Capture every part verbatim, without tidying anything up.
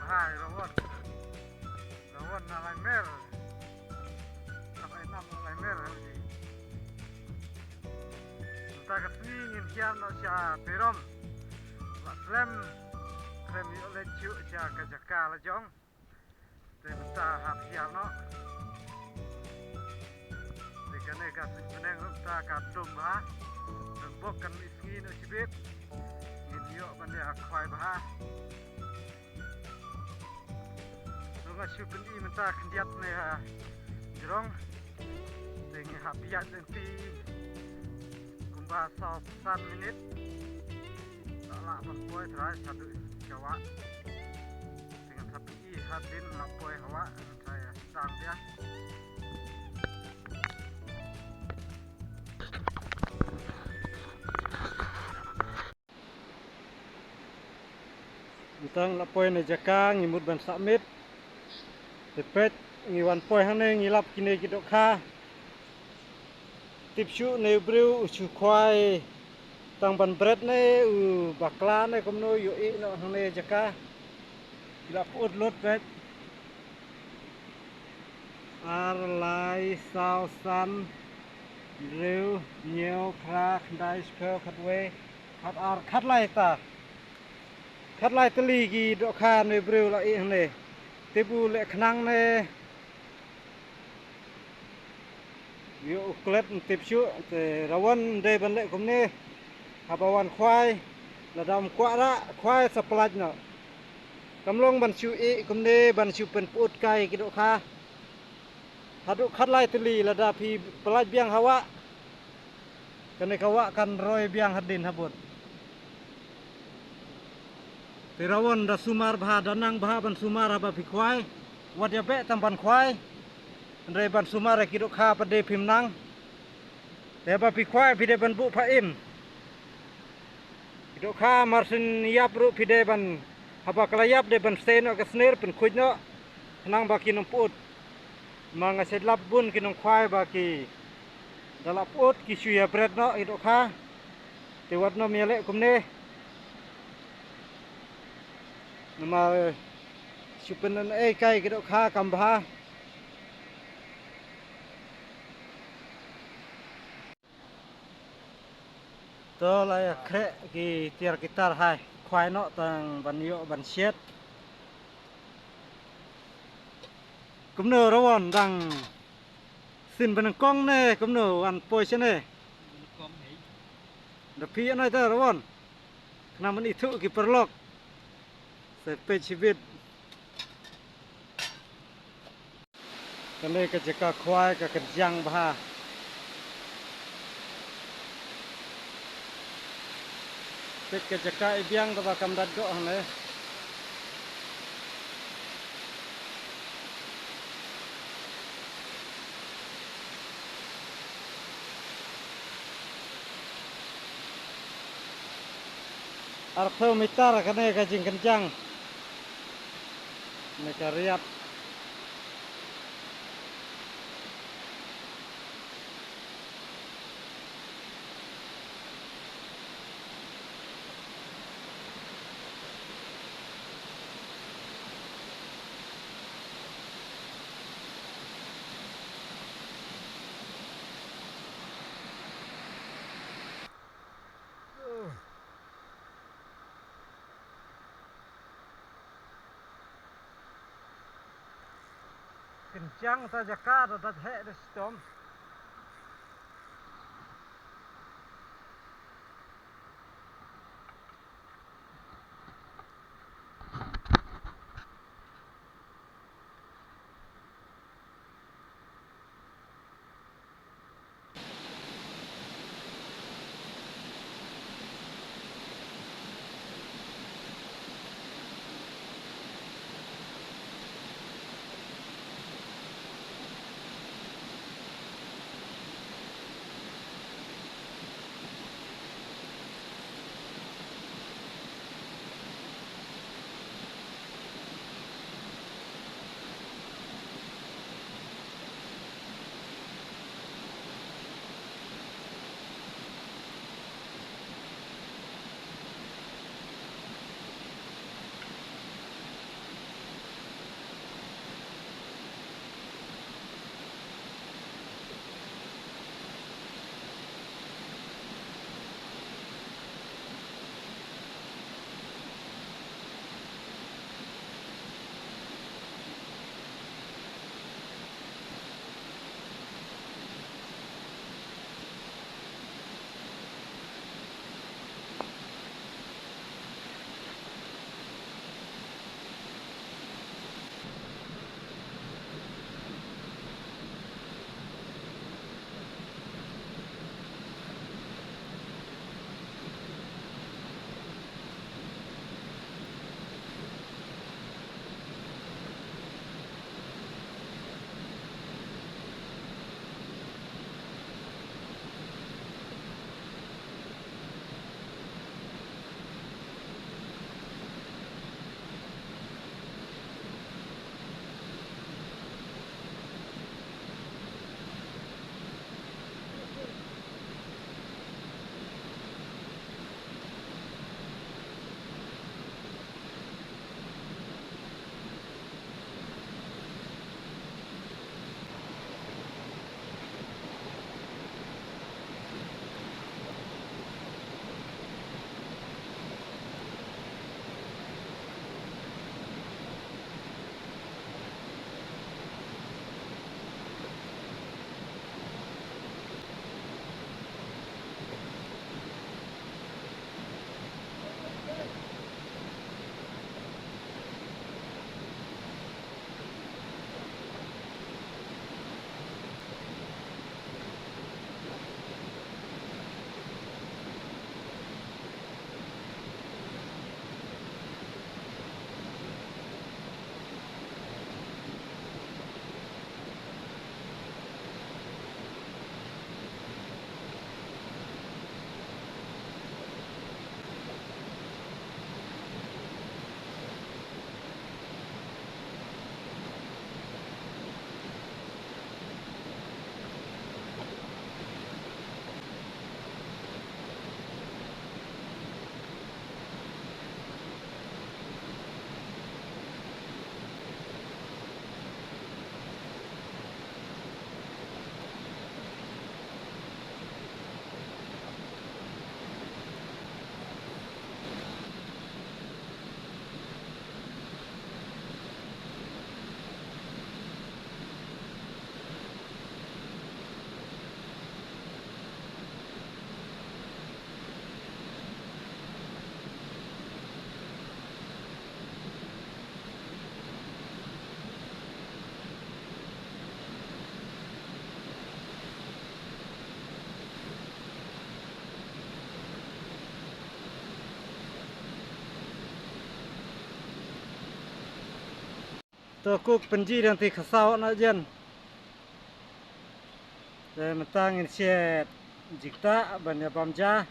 Hai, Rawon. Rawon na Laimer. Tang ai nam na Laimer, hai ji. Mynta ka sngi ngin hiar noh sha Tyrom. La slem. Khlem ïoh leit shuh sha ka jaka la jong. Te mynta hap hiar noh. Te kane ka suiñ bneng mynta ka dum bha. Nang bok kan mih sngi noh shibit. Ngin ïoh ban ïa khwai bha. Nang nga shu pyni mynta khyndiat ne ha jrong. Te ngi hap ïaid lynti kumba saw san minit. La lah ban poi trai sadu shawa. Te ngan hap i hadien la poi hawa. Trai sang dia. Tang la poi na jaka ngi mut ban submit. Te peit ngi wan poi hangne ngi lap kine ki dohkha. Tip shuh ne u briew u shu khwai tang ban bret ne u bakla ne kumno ïohi noh hangne jaka. Ki la put lut peit. Ar, lai, saw, san, hynriew, hynñiew, phra, khyndai, shiphew, khatwei, khatar, khatlai ta. Khatlai tylli ki dohkha ne briew la ih hangne. Tip u leh khnang ne. Ïoh u klet ym tip shuh, te Rawon ym dei ban leh kumne. Haba wan khwai, lada ym kwah rah, khwai sa pynlait noh. Kam long ban shu ih kumne, ban shu pynput kai ki dohkha. Haduh khatlai tylli lada phi pynlait biang ha wah. Kane ka wah kan roi biang hadien habud. Te Rawon da sumar bha, da nang bha ban sumar haba phi khwai. Wat ïa beh tam ban khwai. Hynrei ban sumar ïa ki dohkha pat de phim nang. Te haba phi khwai phi dei ban buh pha im. Ki dohkha mar syn ïap ruh phi dei ban, haba ka la ïap dei ban sei noh ka sner pynkhuid noh. Khnang ba kin ym put. Ma nga shet lap bun ki nongkhwai ba ki da la put ki shu ïa bret noh ki dohkha. Te wat nym ïa leh kumne. Namar shu pynei kai ki dohkha kam bha. To la ïa khreh ki tiar ki tar hai, khwai noh tang ban ïoh ban shet. Kumno Rawon dang sien banyngkong ne kumno wan poi shane? Da phi ïa noi te Rawon. Khnang ban ithuh ki paralok. Sa peit shibit. Kane ka jaka khwai ka kynjang bha. Peit ka jaka i biang kaba kam da doh hangne. Arphew mitar kane ka jingkynjang. Kane ka riat. Kynjang ta jaka da da heh da shitom. To kuk pynji dang ti khasaw na jen. Te mynta ngin shet jingktah ban ïa bam ja.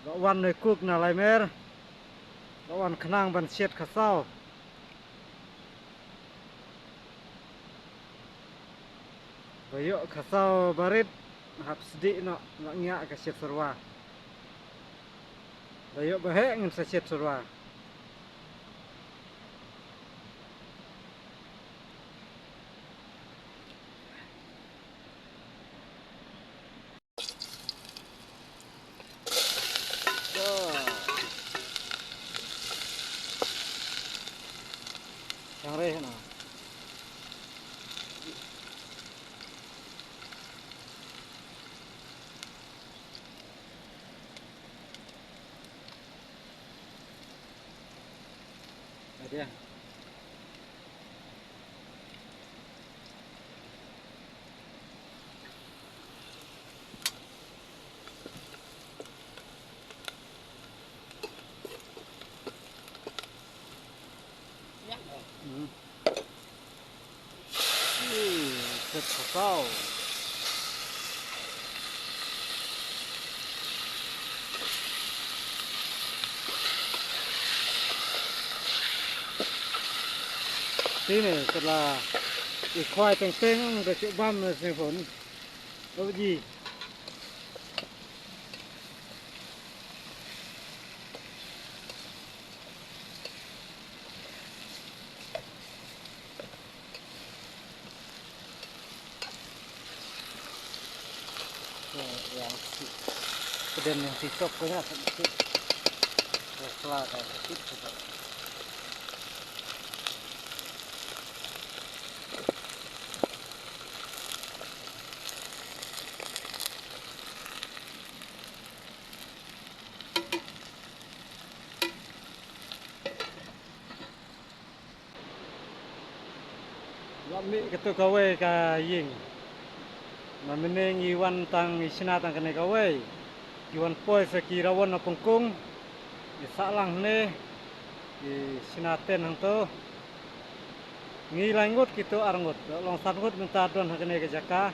Ba wan ne kuk na laimer. Ba wan khnang ban shet khasaw. Ba ïoh khasaw barit hap sdieh noh, nga ngiah ka shet syrwa. Ba ïoh ba heh ngin sa shet syrwa. Chang rei hana. Ada. Hmm. Hmm, set pasal. Sini, setelah ikhwai teng-teng, da cuk bam na sini pun. Apa ji? Yang si, kedem yang si sok ko nya si. Yang sela ka si. La mih kato kawei ka ïing. Ma mynne ngi wan tang, ngi shna tang kane kawei. Ki wan poi sa ki rawon na pengkung. Ngi sah lang hangne. Ngi shna ten hangto. Ngi lai ngut, kito ar ngut. Long san ngut mynta don ha kane ka jaka.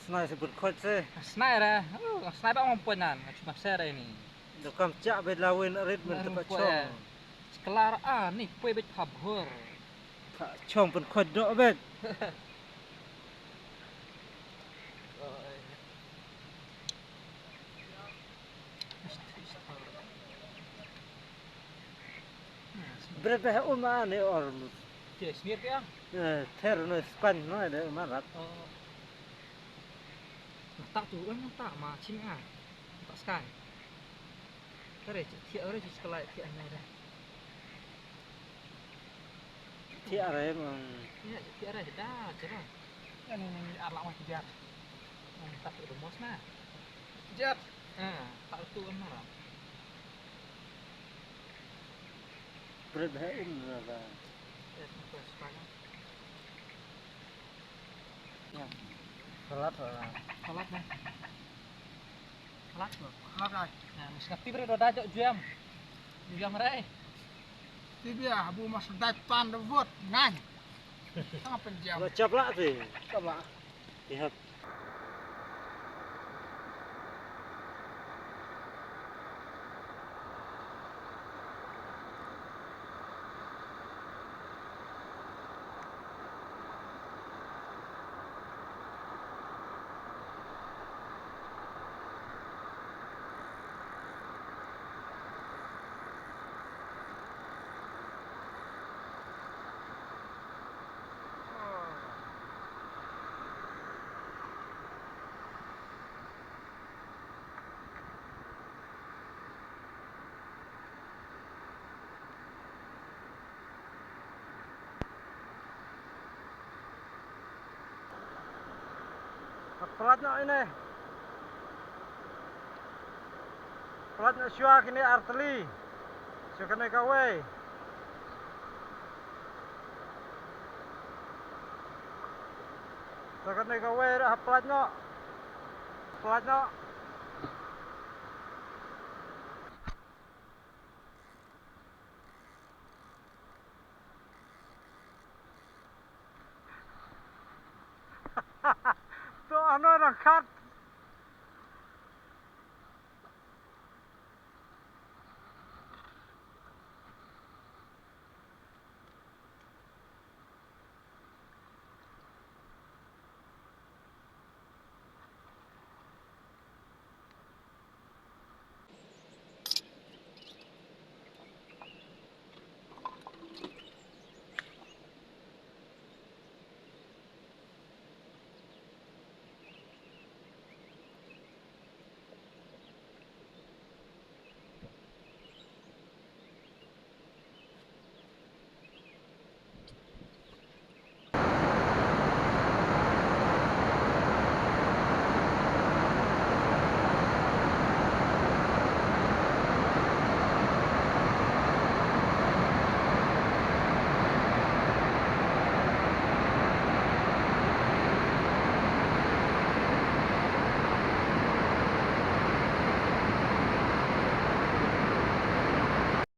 Snai se bun khot se. Snai ra. Oh, snai ba ngam poi nan. Ngam snai ra ini. Dokam chak bet lawin rit men. Em, tempat poi, chong. Eh. Sekelar a ni poi bet pabhur. Ka chong pun khot dok bet. Bret ba ha uma ne or. Ke smear ke ah? Eh, ther no span no de uma rat. Oh. Tak tu, oi, tak ma, chin nga. Tak sky. Tare, thiah re, thiah sky, thiah nga re. Thiah re, mang. Thiah, thiah re, dah, cara. Ini, ini, arlak mah kejar. Hmm, tak tu mos na. Kejar. Ah, tak tu kan marah. Berat dah um lah. Ya, tak suka. Salat, salat. Salat, eh. Salat, bro. Salat, eh. Nah, mesti ngerti, bro, udah jok jam. Jam, re. Ti bia, bu mas dai pan de vot, ngan. Tang pen jam. Lo chap lah ti. Chap lah. Ti hap. Plat noh ine. Plat noh shuwa kine artylli. Shuwa kane kawei. Shuwa kane kawei ruh ha plat noh. Plat noh. To ano rangkat.